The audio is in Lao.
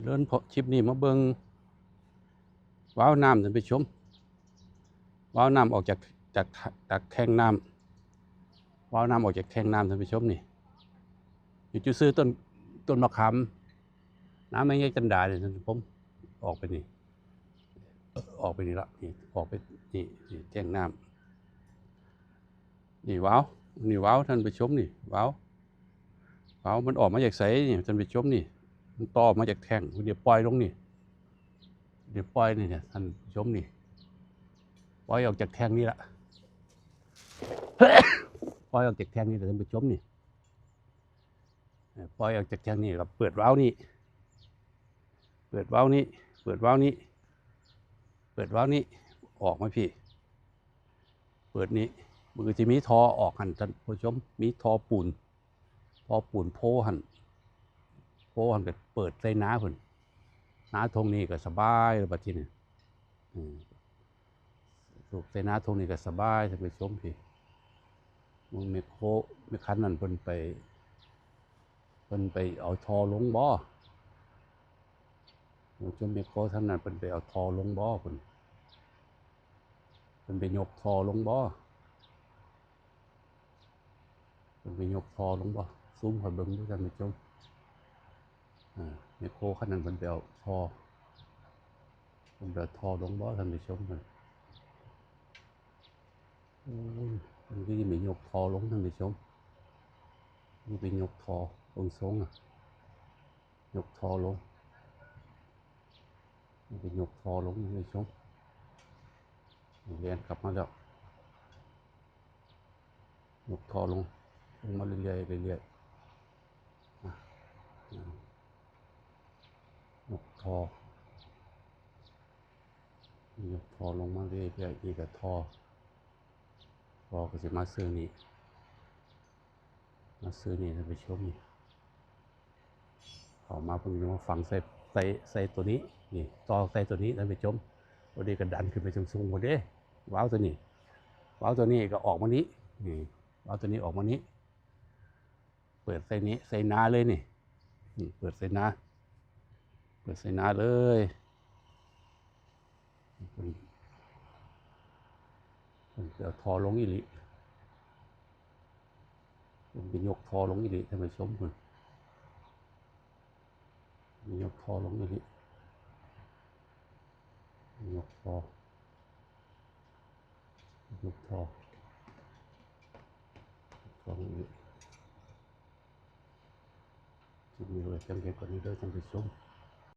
ເດີນ ຄລິບນີ້ມາເບິ່ງວາວນ້ຳ ທ່ານຜູ້ຊົມ. ວາວນ້ຳອອກຈາກ ຈາກ ຈາກແທງນ້ຳ. ວາວນ້ຳອອກຈາກແທງນ້ຳ ທ່ານຜູ້ຊົມນີ້. ຢູ່ຈຸດຊື່ຕົ້ນ ຕົ້ນມະຂາມ ນ້ຳແມ່ຍາຍຈັນດານີ້ ທ່ານຜູ້ຊົມ. ອອກໄປນີ້ ອອກໄປນີ້ລະ ນີ້ ອອກໄປນີ້ ນີ້ແທງນ້ຳ. ນີ້ວາວ ນີ້ວາວ ທ່ານຜູ້ຊົມນີ້ ວາວ ວາວມັນອອກມາຈາກໃສນີ້ ທ່ານຜູ້ຊົມນີ້? ມັນຕໍ່ອອກມາຈາກແທງ ດຽວປ່ອຍລົງນີ້ ດຽວປ່ອຍນີ້ ທ່ານຜູ້ຊົມນີ້ ປ່ອຍອອກຈາກແທງນີ້ລະ ປ່ອຍອອກຈາກແທງນີ້ລະ ທ່ານຜູ້ຊົມນີ້. ເອີ ປ່ອຍອອກຈາກແທງນີ້ ແລ້ວເປີດວາວນີ້ ເປີດວາວນີ້ ເປີດວາວນີ້ ເປີດວາວນີ້ ອອກມາພີ້ ເປີດນີ້ ມັນກໍຊິມີທໍ່ອອກຫັ້ນ ທ່ານຜູ້ຊົມ ມີທໍ່ປູນ ທໍ່ປູນໂພຫັ້ນ ໂພຫັ້ນກໍເປີດໃສ່ນາພຸ້ນ ນາທົ່ງນີ້ກໍສະບາຍແລ້ວບັດທີນີ້. ອືມ ສູບໃສ່ນາທົ່ງນີ້ກໍສະບາຍ ທ່ານຜູ້ຊົມພີ້. ເບິ່ງແມັກໂຄ ແມ່ຄັນນັ້ນເພິ່ນໄປ ເພິ່ນໄປເອົາທໍ່ລົງບໍ່? ເບິ່ງແມັກໂຄທາງນັ້ນເພິ່ນໄປເອົາທໍ່ລົງບໍ່? ເພິ່ນ ເພິ່ນໄປຍົກທໍ່ລົງບໍ່? ເພິ່ນໄປຍົກທໍ່ລົງບໍ່? ຊູມເຂົ້າເບິ່ງດູ ທ່ານຜູ້ຊົມ. ອາ ແມັກໂຄຄັນນັ້ນເພິ່ນໄປເອົາທໍ່ ເພິ່ນໄປເອົາທໍ່ລົງບໍ່ ທ່ານຜູ້ຊົມ? ໂອ້ຍ ເພິ່ນຄືຊິໄປຍົກທໍ່ລົງ ທ່ານຜູ້ຊົມ ຄືໄປຍົກທໍ່ ເບິ່ງຊົງອະ ຍົກທໍ່ລົງ ໄປຍົກທໍ່ລົງ ທ່ານຜູ້ຊົມ. ແລ່ນກັບມາແລ້ວ ຍົກທໍ່ລົງ ລົງມາເລື້ອຍໆ ເລື້ອຍໆ ອາ ຍົກທໍ່ ຍົກທໍ່ລົງມາເລື້ອຍໆ ນີ້ກໍທໍ່ ທໍ່ກໍຊິມາຊື່ນີ້ ມາຊື່ນີ້ ທ່ານຜູ້ຊົມ ນີ້ ເຂົ້າມາເພິ່ນຈະມາຝັງໃສ່ ໃສ່ ໃສ່ໂຕນີ້ ນີ້ ຕໍ່ໃສ່ໂຕນີ້ ທ່ານຜູ້ຊົມ. ໂອເດ ກໍດັນຂຶ້ນໄປສູງໆພຸ້ນເດ ວາວໂຕນີ້ ວາວໂຕນີ້ກໍອອກມານີ້ ນີ້ ວາວໂຕນີ້ອອກມານີ້ ເປີດໃສ່ນີ້ ໃສ່ນາເລີຍນີ້ ນີ້ ເປີດໃສ່ນາ ເປີດໃສ່ນາເລີຍ. ເພິ່ນ ເພິ່ນໄປເອົາທໍ່ລົງອີ່ຫຼີ ເພິ່ນໄປຍົກທໍ່ລົງອີ່ຫຼີ ທ່ານຜູ້ຊົມ ເພິ່ນໄປຍົກທໍ່ລົງອີ່ຫຼີ ຍົກທໍ່ ຍົກທໍ່ ຍົກທໍ່ລົງອີ່ຫຼີ. ຄລິບນີ້ໄວ້ພຽງແຕ່ເທົ່ານີ້ເດີ ທ່ານຜູ້ຊົມ.